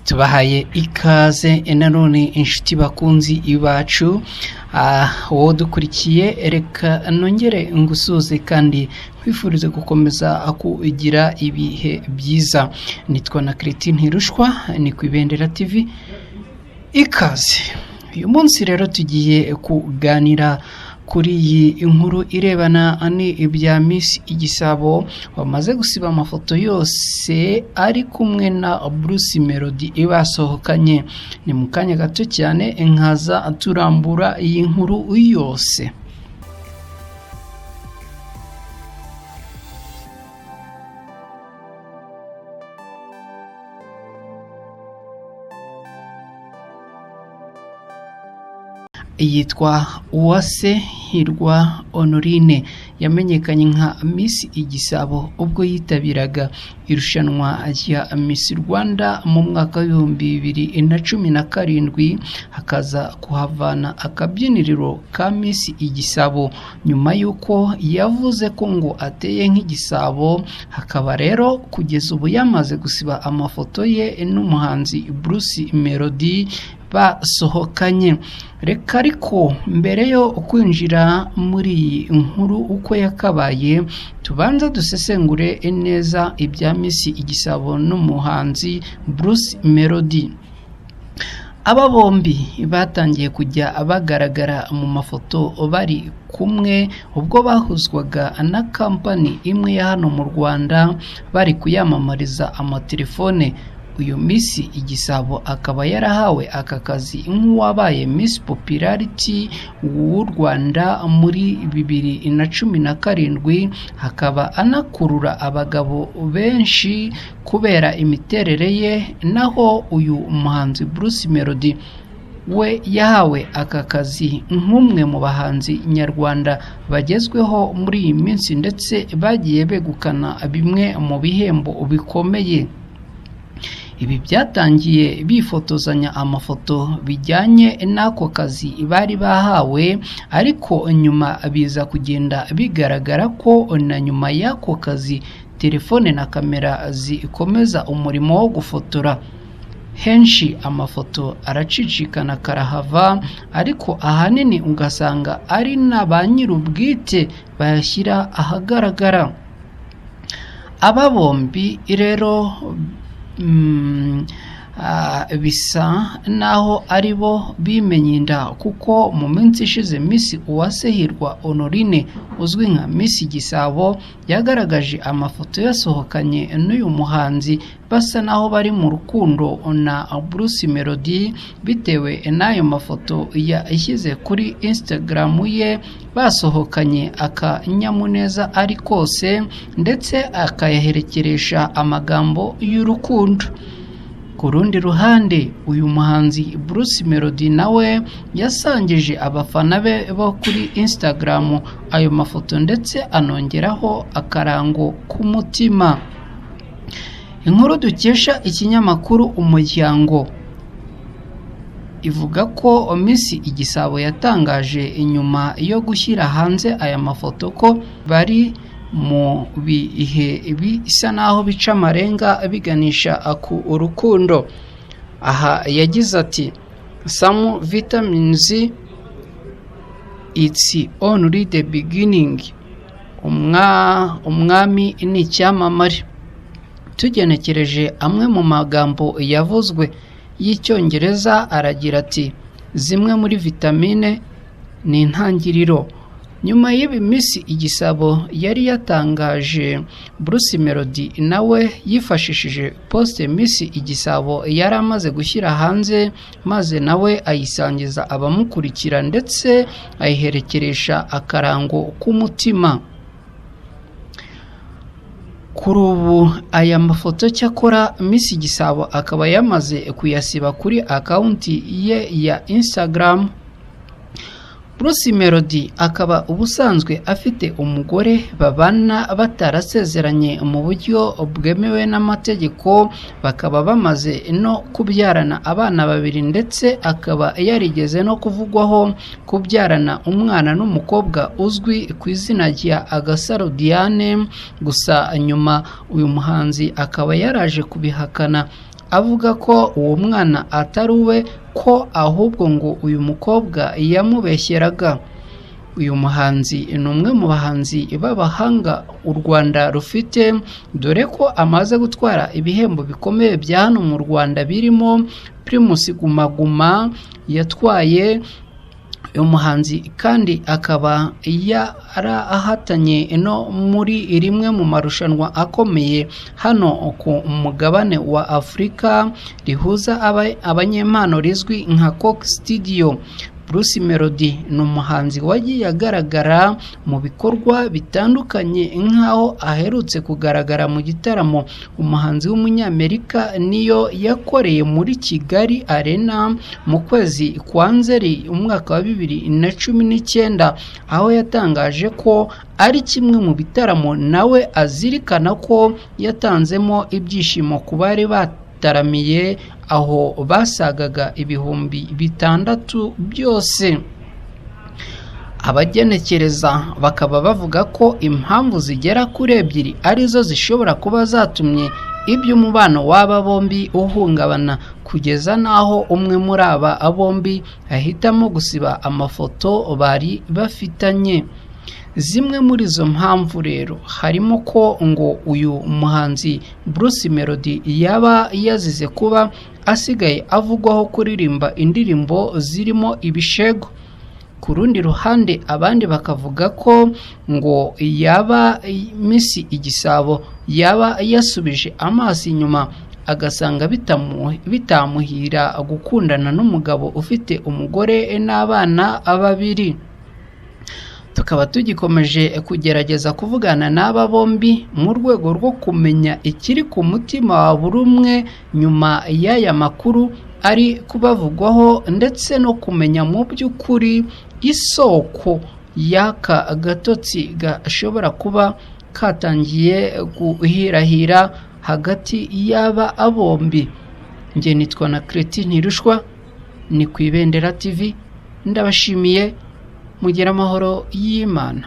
Tubahaye ikaze nanone inshuti bakunzi bacu, wowe dukurikiye reka nongere ngusuhuze kandi nkwifurize gukomeza kugira ibihe byiza. Nitwa na Christine Ntirushwa, ni ku Ibendera TV, ikaze. Uyu munsi rero tugiye kuganira kuri iyi inkuru irebana n'ibya Miss Igisabo wamaze gusiba amafoto yose ari kumwe na Bruce Melody basohokanye. Ni mu kanya gato cyane nkaza turambura iyi nkuru yose. Yitwa Uwase Hirwa Honorine, yamenyekanye nka Miss Igisabo ubwo yitabiraga irushanwa rya Miss Rwanda mu mwaka w'2017, akaza kuhavana akabyiniriro ka Miss Igisabo nyuma y'uko yavuze ko ngo ateye nk'igisabo. Hakaba rero kugeza ubu yamaze gusiba amafoto ye n'umuhanzi Bruce Melody basohokanye. Reka ariko mbere yo kwinjira muri iyi nkuru uko yakabaye, tubanze dusesengure neza ibya Miss Igisabo n'umuhanzi Bruce Melody. Aba bombi batangiye kujya bagaragara mu mafoto bari kumwe ubwo bahuzwaga na kampani imwe ya hano mu Rwanda bari kuyamamariza amatelefone. Uyu Miss Igisabo akaba yarahawe aka kazi nk'uwabaye Miss Popularity w'u Rwanda muri 2017, akaba anakurura abagabo benshi kubera imiterere ye. Naho uyu muhanzi Bruce Melody we yahawe aka kazi nk'umwe mu bahanzi nyarwanda bagezweho muri iyi minsi, ndetse bagiye begukana bimwe mu bihembo bikomeye. Ibi byatangiye bifotozanya amafoto bijyanye n'ako kazi bari bahawe, ariko nyuma biza kugenda bigaragara ko na nyuma y'ako kazi telefone na kamera zikomeza umurimo wo gufotora. Henshi amafoto aracicikana karahava, ariko ahanini ugasanga ari na ba nyir'ubwite bayashyira ahagaragara. Aba bombi rero bisa naho ari bo bimenye inda, kuko mu minsi ishize Miss Uwase Hirwa Honorine uzwi nka Miss Igisabo yagaragaje amafoto yasohokanye n'uyu muhanzi basa naho bari mu rukundo na Bruce Melody, bitewe n'ayo mafoto yashyize kuri Instagram ye basohokanye akanyamuneza ari kose, ndetse akayaherekeresha amagambo y'urukundo. Ku rundi ruhande, uyu muhanzi Bruce Melody nawe yasangije abafana be bo kuri Instagram ayo mafoto, ndetse anongeraho akarango k'umutima. Inkuru dukesha ikinyamakuru Umuryango ivuga ko Miss Igisabo yatangaje inyuma yo gushyira hanze aya mafoto ko bari mu bihe bisa naho bica amarenga biganisha ku rukundo. Aha yagize ati: "Some vitamins, it's only the beginning." Umwami ni icyamamare. Tugenekereje amwe mu magambo yavuzwe y'Icyongereza aragira ati: "Zimwe muri vitamine ni intangiriro." Nyuma y'ibi Miss Igisabo yari yatangaje, Bruce Melody nawe yifashishije post Miss Igisabo yari amaze gushyira hanze, maze nawe ayisangiza abamukurikira, ndetse ayiherekeresha akarango k'umutima. Kuri ubu aya mafoto cyakora Miss Igisabo akaba yamaze kuyasiba kuri akawunti ye ya Instagram. Bruce Melody akaba ubusanzwe afite umugore babana batarasezeranye mu buryo bwemewe n'amategeko, bakaba bamaze no kubyarana abana babiri, ndetse akaba yarigeze no kuvugwaho kubyarana umwana n'umukobwa uzwi ku izina rya Agasaro Diane. Gusa nyuma uyu muhanzi akaba yaraje kubihakana. avuga ko uwo mwana atari uwe, ko ahubwo ngo uyu mukobwa yamubeshyeraga. Uyu muhanzi ni umwe mu bahanzi b'abahanga u Rwanda rufite, dore ko amaze gutwara ibihembo bikomeye bya hano mu Rwanda birimo Primus Guma Guma yatwaye. Uyu muhanzi kandi akaba yarahatanye no muri rimwe mu marushanwa akomeye hano ku mugabane wa Afurika rihuza abanyempano rizwi nka Coke Studio. Bruce Melody ni umuhanzi wagiye agaragara mu bikorwa bitandukanye, nk'aho aherutse kugaragara mu gitaramo umuhanzi w'umunyamerika niyo yakoreye muri Kigali Arena mu kwezi kwa Nzeri umwaka wa 2019, aho yatangaje ko ari kimwe mu bitaramo nawe azirikana ko yatanzemo ibyishimo ku bari bataramiye aho basagaga 6000 byose. Abagenekereza bakaba bavuga ko impamvu zigera kuri ebyiri arizo zishobora kuba zatumye iby'umubano w'aba bombi uhungabana, kugeza n'aho umwe muri aba bombi ahitamo gusiba amafoto bari bafitanye. Zimwe muri izo mpamvu rero harimo ko ngo uyu muhanzi Bruce Melody yaba yazize kuba asigaye avugwaho kuririmba indirimbo zirimo ibishego. Ku rundi ruhande abandi bakavuga ko ngo yaba Miss Igisabo yaba yasubije amaso inyuma agasanga bitamuhira gukundana n'umugabo ufite umugore n'abana babiri. Tukaba tugikomeje kugerageza kuvugana n'aba bombi mu rwego rwo kumenya ikiri ku mutima wa buri umwe nyuma y'aya makuru ari kubavugwaho, ndetse no kumenya mu by'ukuri isoko y'aka gatotsi gashobora kuba katangiye guhirahira hagati y'aba bombi. Njye nitwa na Kreti Ntirushwa, ni ku Ibendera TV, ndabashimiye, mugire amahoro y'Imana.